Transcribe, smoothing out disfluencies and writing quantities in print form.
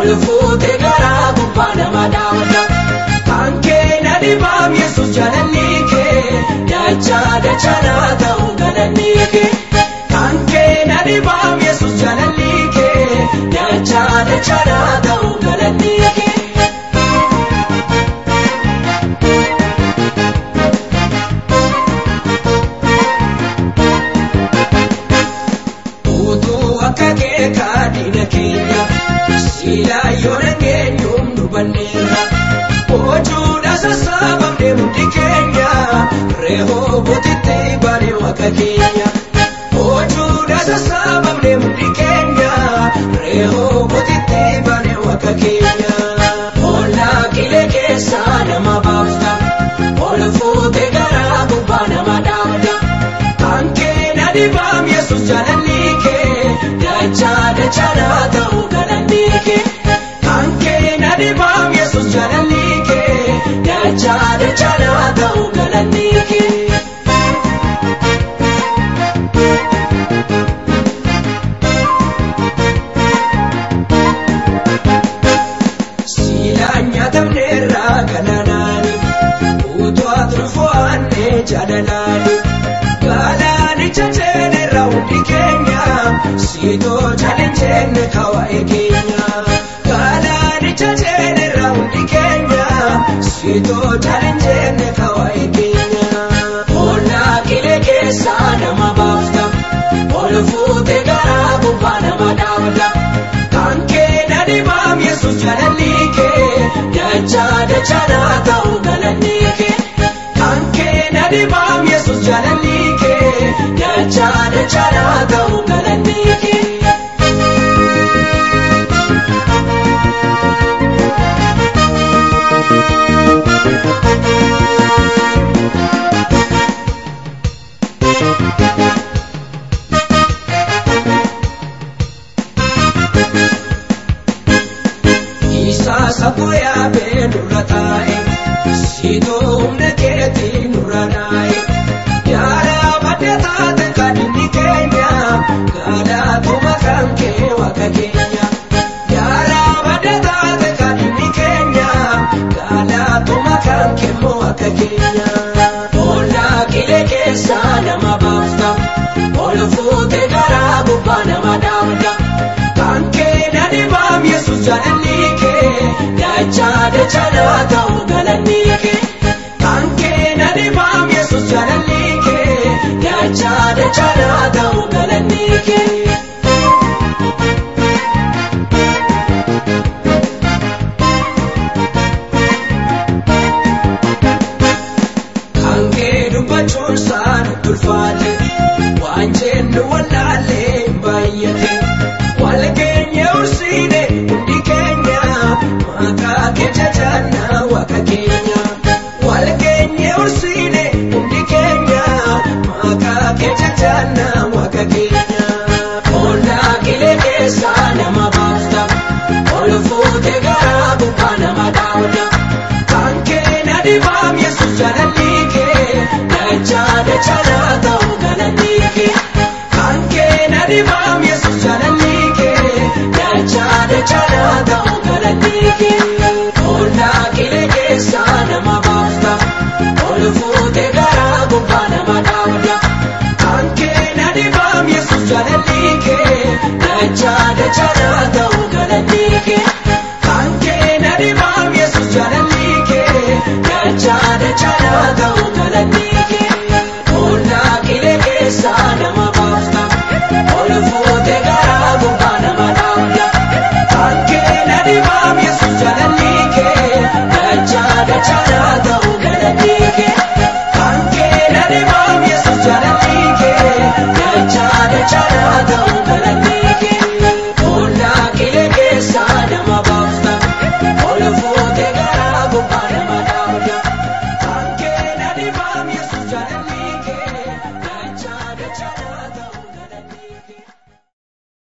Ol fuutee garaa gubbaa nama dhaabda. Kan kee na dhibaam Yesuus jaalalli kee dachaa dachaa ta'u galanni kee. Kan kee na dhibaam Yesuus jaalalli kee dachaa dachaa ta'u galanni kee. Utuu akka kee kaadhina keenya silaa yoo dhageenyuun dubanneerra. Ojuudha sassaabamnee hundi keenya Rehoobotitti baanee waaqa keenya. Ojuudha sassaabamnee hundi keenya Rehoobotitti baanee waaqa keenya. Ollaa qilee keessaa nama baafta. Ol fuutee garaa gubbaa nama dhaabda. Kan kee na dhibaam Yesuus jaalalli kee dachaa dachaa ta'u galanni kee. Kan kee na dhibaam Yesuus jaalalli kee dachaa dachaa ta'u galanni kee. Silaa nyaatamneerraa galaanaani utuu ati aanee jaalalaani. Galaanicha ceenerra hundi keenya siitoo jaalenjeenne kawaa'ee keenya. Galaanicha ceenerra hundi keenya siitoo jaalenjeenne kawaa'ee keenya. Ollaa qilee keessaa nama baafta. Ol fuutee garaa gubbaa nama dhaabda. Kan kee na dhibaam Yesuus jaalalli kee dachaa dachaa ta'u galanni kee. Kan kee na dhibaam Yesuus jaalalli kee dachaa dachaa ta'u galanni kee. Isaa saffuu yaabee nurra taa'e siitoo humna keetiin nurra dhaa'e. Yaaraa badda taate kan inni keenya galaatuma kan kee waaqa keenya. Yaaraa badda taate kan inni keenya galaatuma kan kee waaqa keenya. Ollaa qilee keessaa nama baafta. Ol fuutee garaa gubbaa nama dhaabda. Kan kee na dhibaam Yesuus jaalalli kee dachaa dachaa ta'u galanni kee. Kan kee na dhibaam Yesuus jaalalli kee dachaa dachaa ta'u galanni kee. Kan kee dubbachuun isaa nutti ulfaate waan jennu wallaallee hin baay'ate. Wal keenya ursiine hundi keenya maqaa kee jajannaa waaqa keenya. Wal keenya ursiine hundi keenya maqaa kee jajannaa waaqa keenya. Ollaa qilee keessaa nama baafta. Ol fuutee garaa gubbaa nama dhaabda. Kan kee na dhibaam Yesuus jaalalli kee dachaa dachaa ta'u galanni kee. Kan kee na dhibaam Yesuus jaalalli kee dachaa dachaa ta'u galanni kee. Ollaa qilee keessaa nama baafta. Ol fuutee garaa gubbaa nama dhaabda. Kan kee na dhibaam Yesuus jaalalli kee dachaa dachaa ta'u.